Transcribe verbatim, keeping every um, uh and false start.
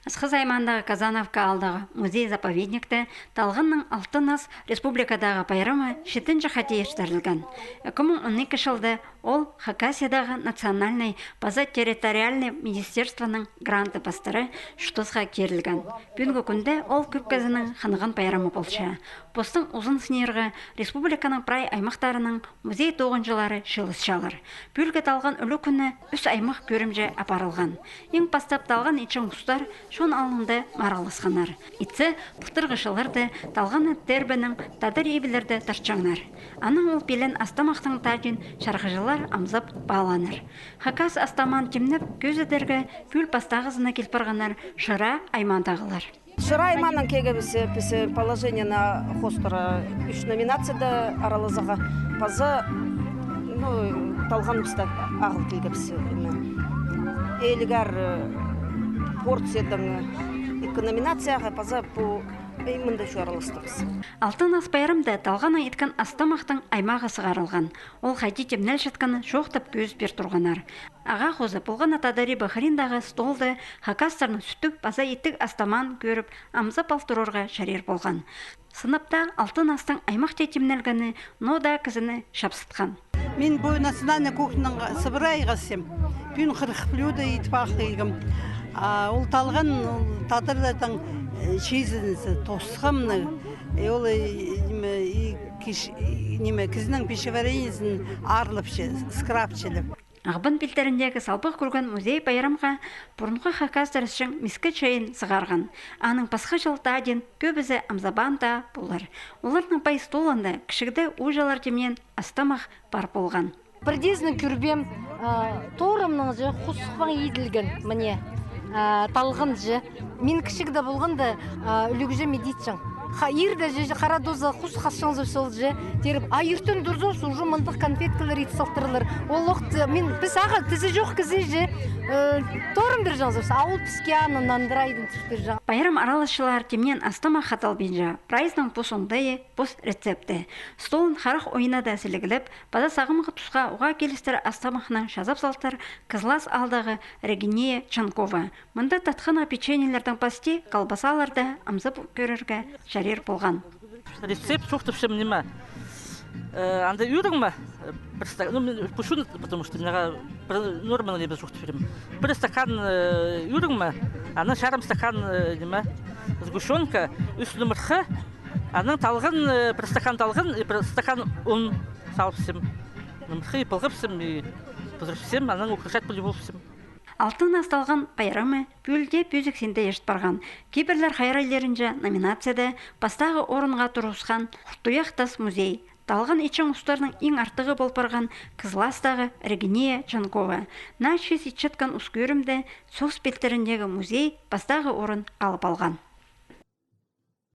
Асхыс аймаандағы Казановка аалдағы музей-заповедникте Талғанның Алтын ас республикадағы пайрамы читінҷі хати иртірілген. Ікі муң он ікі чылда ол Хакасиядағы национальный паза территориальный министерствоның гранты пастыра чуртасха кирілген. Пӱӱнгі кӱнде ол кӧп кізінің хынған пайрамы полча. Постың узын сынирға республиканың прай аймахтарының музей тоғынҷылары чыылысчалар. Пӱӱлгі Талған ӱлӱкӱні ӱс аймах кӧрімҷе апарылған. Иң пастап Талған итчең устар чон алнында марығласханнар. Итсе, пылтырғы чылларда Талғанны Тербенің тадар ибілерде тартчаңнар. Анаң ол пилен астамахтың тадиин чарғыҷылар амзап паалааннар. Хакас астамаан тимнеп кӧзідерге пӱӱл пастағызына кил парғаннар Шыра аймаандағылар. Шыра аймаанаң килгебіс, піс положениені хоостыра ӱс номинацияда аралазарға. Паза, ну, Талғаныбыста ағыл килгебіс, ниме. Ээліг аар, э, порциядаң ікі номинацияға, паза пу, э, мында чу араластыбыс. Алтын ас пайрамда Талғаннаң иткен астамахтың аймағы сығарылған. Ол хайди тимнелчеткені чоохтап кӧзіт пир турғаннар. Ағаа хоза полған на тадар ибі хыриндағы столда хакастарның сӱттіг паза иттіг астамаан кӧріп, амзап ал турарға чарир полған. Сынап таа Алтын астың аймах тее тимнелгені ноо даа кізіні чапсытхан. Мин пу национальный кухняның сыбыра айғасчам. Пӱӱн хырых блюдо идіп ағыл килгем. А ол Талған, ол тадарларның, э, чиизінзі, тосхымны. Э, ол, э, ниме, и киш-, и, ниме, кізінің пищеварениезін аарлапча, скрабча ле. Ағбан пилтіріндегі салбах кӧрген музей пайрамға пурунғы хакастар ісчең миске чайын сығарған. Аның пасха чыл тадиин кӧбізі амзабаан даа полар. Оларның пай столында кічігде ууҷалар тимнеен астамах пар полған. Пірдеезін кӧрбеем, а, торымның же хусхпаң иділген, міне, а, Талған же. Мин кічігде полғанда, а, ӱлӱкӱҷем итчең. Ха, ирде же, же, хара доза хус хасчаңзар сол же, тиріп, а иртен турзабыс, уже мындағ конфеткалар ит салтырлар. Ол оғыт, мин, піс ағаа тізе чох кізі же, э, торым пирҷеңзар, а ол піске аны нандырайдың тӱс пирҷең. Пайрам араласчылары тимнеен астамах хаталбинча, прайзының пос оңдайы, пос рецепті. Столын харах ойнада сіліглеп, паза сағамғы тусха уғаа килістіре астамахны чазап салтыр Кызлас аалдағы Региния Чанкова. Мында татхынға печеньелердең пасти колбасалар даа амзап кӧрерге чарир полған. Рецепт чоохтапчам, ниме. Э, анда ӱріңме, э, пір стакан, ну, мин пӱчӱн, потому что мағаа пір норманың ниме чоохтап пирем. Пір стакан, э, ӱріңме, анаң чарым стакан, э, ниме, сгущёнка, ӱс нымырха, анаң Талған, э, пір стакан Талған, и пір стакан ун салыпчам. Нымырха и пылғапчам, и пызырыпчам, анаң украшать полып полыпчам. Алтын ас Талған пайрамы пӱӱл дее пӧзік синде ирт парған. Кибірлер хайрайларынҷа номинацияда пастағы орынға турысхан Хуртуях тас музей. Талған итчең устарның иң артығы пол парған Кызластағы Региния Чанкова. Наа чиис итчеткен ус кӧрімде соғыс пилтіріндегі музей пастағы орын алып алған.